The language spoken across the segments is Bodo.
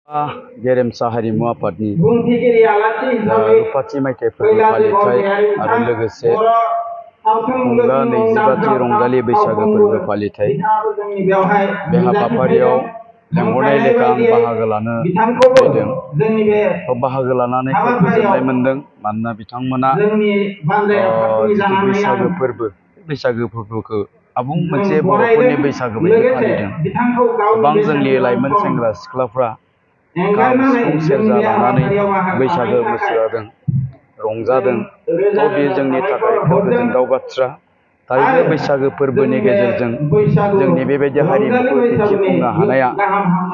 गेरेमसा हारिमु आफादनि रुपाथि मायथाइ फोरबो फालिथाय आरो लोगोसे खुंगा 25थि रंजालि बैसागो फोरबो फालिथाय बे हाबाफारियाव लेंहरनाय लेखा आं बाहागो लानो फैदों। बाहागो लानानै खोब गोजोननाय मोनदों, मानोना बिथांमोना जिथु बैसागो फोरबोखौ आबुं मोनसे बर'फोरनि बैसागो बायदि फालिदों। गोबां जोंनि लाइमोन सेंग्रा सिख्लाफ्रा खाम सिफुं सेरजा लानानै बैसागो मोसादों, रंजादों। बे जोंनि थाखाय खोब गोजोनथाव बाथ्रा। थारैनो बैसागो फोरबोनि गेजेरजों जोंनि बेबायदि हारिमुखौ दिन्थिफुंनो हानाया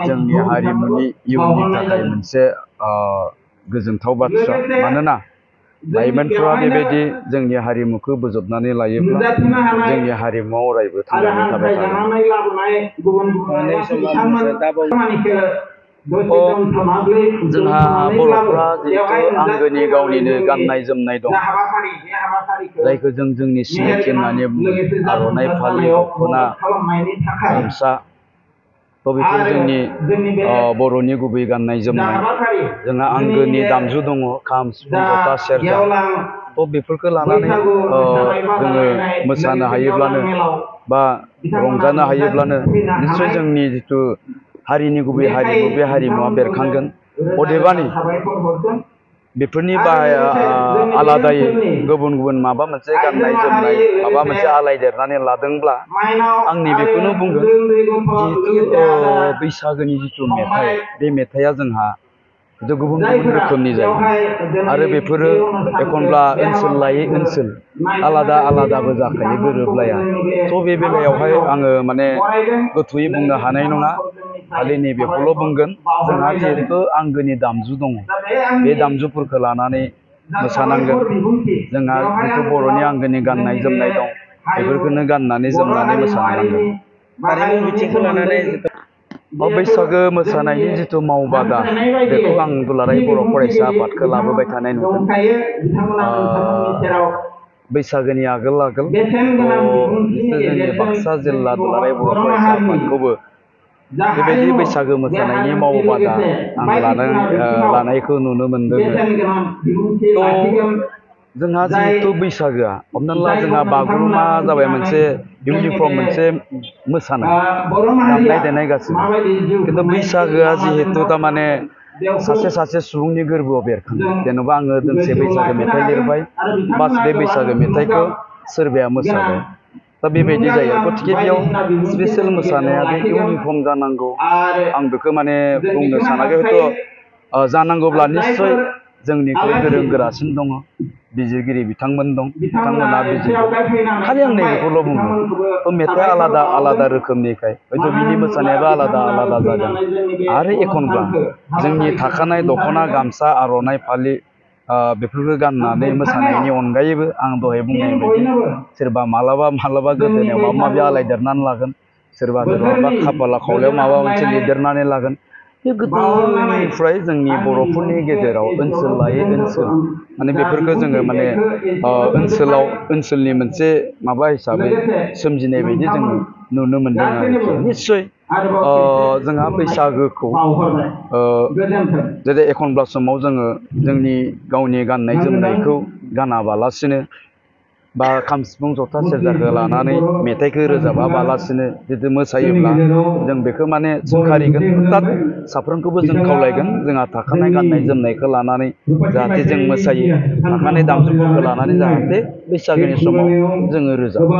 जोंनि हारिमुनि इयुननि थाखाय मोनसे गोजोनथाव बाथ्रा। मानोना लाइमोनफ्रा बेबायदि जोंनि हारिमुखौ बोजबनानै लायोब्ला जोंनि हारिमुआ अरायबो थांनानै थाबाय थागोन। जोंहा बर'फ्रा जिहेतु आंगोनि गावनिनो गाननाय जोमनाय दं, जायखौ जों जोंनि सिनायथि होननानै बुङो। आर'नाइ फालि, दख'ना, गामसा, बेफोर जोंनि बर'नि गुबै गाननाय जोमनाय। जोंहा आंगोनि दामजु दङ, खाम सिफुं जथा सेरजा। बेफोरखौ लानानै जोङो मोसानो हायोब्लानो बा रंजानो हायोब्लानो निस्सय जोंनि जिथु हारिनि गुबै हारिमु, बे हारिमुवा बेरखांगोन। अदेबानि बेफोरनि आलादायै गुबुन गुबुन माबा मोनसे गाननाय जोमनाय, माबा मोनसे आलायदेरनानै लादोंब्ला आंनि बेखौनो बुंगोन, जिहेतु बैसागोनि जिथु मेथाइ, बे मेथाइआ जोंहा गुबुन गुबुन रोखोमनि जायो आरो बेफोरो एखनब्ला ओनसोल लायै ओनसोल आलादा आलादाबो जाखायो, गोरोबलाया। बे बेलायावहाय आङो माने गोथौयै बुंनो हानाय नङा, खालि नैबेखौल' बुंगोन, जोंहा जिहेतु आंगोनि दामजु दङ, बे दामजुफोरखौ लानानै मोसानांगोन। जोंहा जिथु बर'नि आंगोनि गाननाय जोमनाय दं, बेफोरखौनो गाननानै जोमनानै मोसानांगोन। हारिमु बिथिंखौ लानानै बैसागो मोसानायनि जिथु मावबादा, बेखौ आं दुलाराय बर' फरायसा आफादखौ लाबोबाय थानाय नुदों। बैसागोनि आगोल जिथु जोंनि बाक्सा जिल्ला दुलाराय बर' फरायसा आफादखौबो बेबायदि बैसागो मोसानायनि मावबादा आं लानायखौ नुनो मोनदों। जोंहा जिहेतु बैसागोआ, हमना ला जोंहा बागुरुम्बा जाबाय मोनसे इउनिफर्म मोनसे मोसानाय, दामनाय देनाय गासिबो। खिन्थु बैसागोआ जिहेतु थारमाने सासे सुबुंनि गोरबोआव बेरखांदों। जेनेबा आङो दोंसे बैसागो मेथाइ लिरबाय, बास बे बैसागो मेथाइखौ सोरबाया मोसाबाय, दा बेबायदि जायो। गथिखे बेयाव स्पेसियेल मोसानाया बे इउनिफर्म जानांगौ आं बेखौ माने बुंनो सानाखै। हयथ' जानांगौब्ला निस्सय जोंनिख्रुइ गोरों गोरासिन दङ, बिजिरगिरि बिथांमोन दं, बिथांमोना बिजिरगोन। खालि आं नैबेखौल' बुङो, मेथाइआ आलादा आलादा रोखोमनिखाय हयथ' बिनि मोसानायाबो आलादा आलादा जागोन। आरो एखनब्ला जोंनि थाखानाय दख'ना, गामसा, आर'नाइ फालि बेफोरखौ गाननानै मोसानायनि अनगायैबो आं दहाय बुंनाय बायदि सोरबा मालाबा गोदोनायाव माबा माबि आलायदेरनानै लागोन, सोरबा खाफाला खावलायाव माबा मोनसे लिरदेरनानै लागोन। बे गोदोनिफ्राय जोंनि बर'फोरनि गेजेराव ओनसोल लायै ओनसोल माने बेफोरखौ जोङो माने ओनसोलनि मोनसे माबा हिसाबै सोमजिनाय बायदि जों नुनो मोनदों आरोखि। निस्सय जोंहा बैसागोखौ जेरै एखनब्ला समाव जोङो जोंनि गावनि गाननाय जोमनायखौ गानाबालासिनो बा खाम सिफुं जथा सेरजाखौ लानानै मेथाइखौ रोजाबाबालासिनो जुदि मोसायोब्ला जों बेखौ माने सोंखारिगोन। अर्थात साफ्रोमखौबो जों खावलायगोन, जोंहा थाखानाय गाननाय जोमनायखौ लानानै जाहाथे जों मोसायो, थाखानाय दामजुफोरखौ लानानै जाहाथे बैसागोनि समाव जोङो रोजाबो।